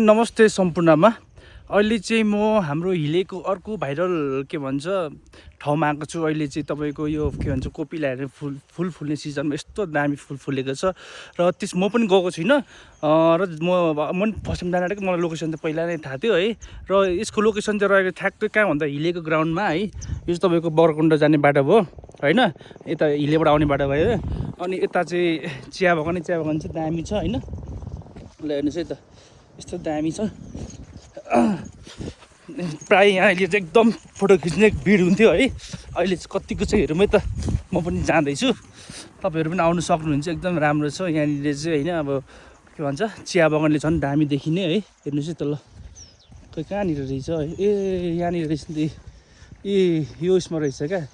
नमस्ते सम्पूर्णमा। अहिले चाहिँ म हाम्रो हिलेको अर्को भाइरल के भन्छ ठाउँमा आएको छु। अहिले चाहिँ तपाईँको यो के भन्छ कोपिलाहरू फुल फुल्ने सिजनमा यस्तो दामी फुल फुलेको छ र म पनि गएको छुइनँ र म फर्स्ट टाइम जान आँटेको। मलाई लोकेसन त पहिला नै थाहा थियो है। र यसको लोकेसन चाहिँ रहेको ठ्याक्कै कहाँ भन्दा हिलेको ग्राउन्डमा है। यो चाहिँ तपाईँको बरकुण्ड जाने बाटो भयो होइन, यता हिलेबाट आउने बाटो भयो। अनि यता चाहिँ चिया बगान चाहिँ दामी छ होइन। ल हेर्नुहोस् है त यस्तो दामी छ। प्राय यहाँ अहिले चाहिँ एकदम फोटो खिच्ने भिड हुन्थ्यो है। अहिले चाहिँ कतिको चाहिँ हेरौँ है त। म पनि जाँदैछु, तपाईँहरू पनि आउनु सक्नुहुन्छ। एकदम राम्रो छ यहाँनिर चाहिँ होइन। अब के भन्छ चिया बगानले झन् दामी देखिने है। हेर्नुहोस् है त ल, खोइ कहाँनिर रहेछ है। ए यहाँनिर रहेछ नि त। ए यो उसमा रहेछ क्या।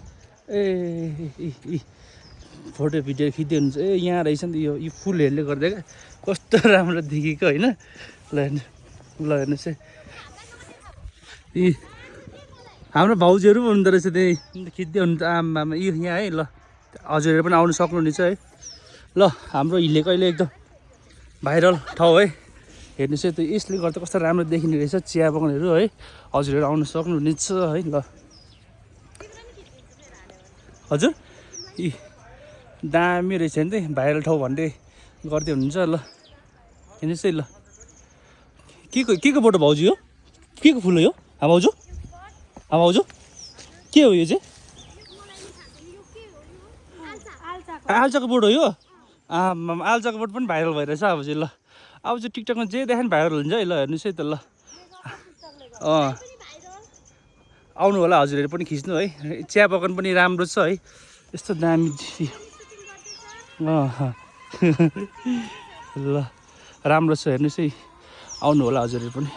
ए फोटो भिडियो खिच्दै हुन्छ। ए यहाँ रहेछ नि त यो फुलहरूले गर्दा क्या कस्तो राम्रो देखेको होइन। ल हेर्नुहोस् है। हाम्रो भाउजूहरू पनि हुँदो रहेछ त्यही खिच्दै हुनुहुन्छ। आमामा यो यहाँ है। ल हजुरहरू पनि आउनु सक्नुहुनेछ है। ल हाम्रो हिलेको अहिले एकदम भाइरल ठाउँ है। हेर्नुहोस् है त यसले गर्दा कस्तो राम्रो देखिने रहेछ चिया बगानहरू है। हजुरहरू आउनु सक्नुहुनेछ है। ल हजुर दामी रहेछ नि त भाइरल ठाउँ भन्दै गर्दै हुनुहुन्छ। ल हेर्नुहोस् है। ल के को बोटो भाउजू हो? के को फुल हो यो? भाउजू भाउजू के हो यो चाहिँ? आल्चाको बोट हो यो? आल्चाको बोट पनि भाइरल भइरहेछ अब चाहिँ। ल अब चाहिँ टिकटकमा जे देखा नि भाइरल हुन्छ है। ल हेर्नुहोस् है त। ल आउनु होला हजुरहरू पनि खिच्नु है। चिया बगान पनि राम्रो छ है। यस्तो दामी ल राम्रो छ हेर्नुहोस् है। आउनु होला हजुरहरू पनि।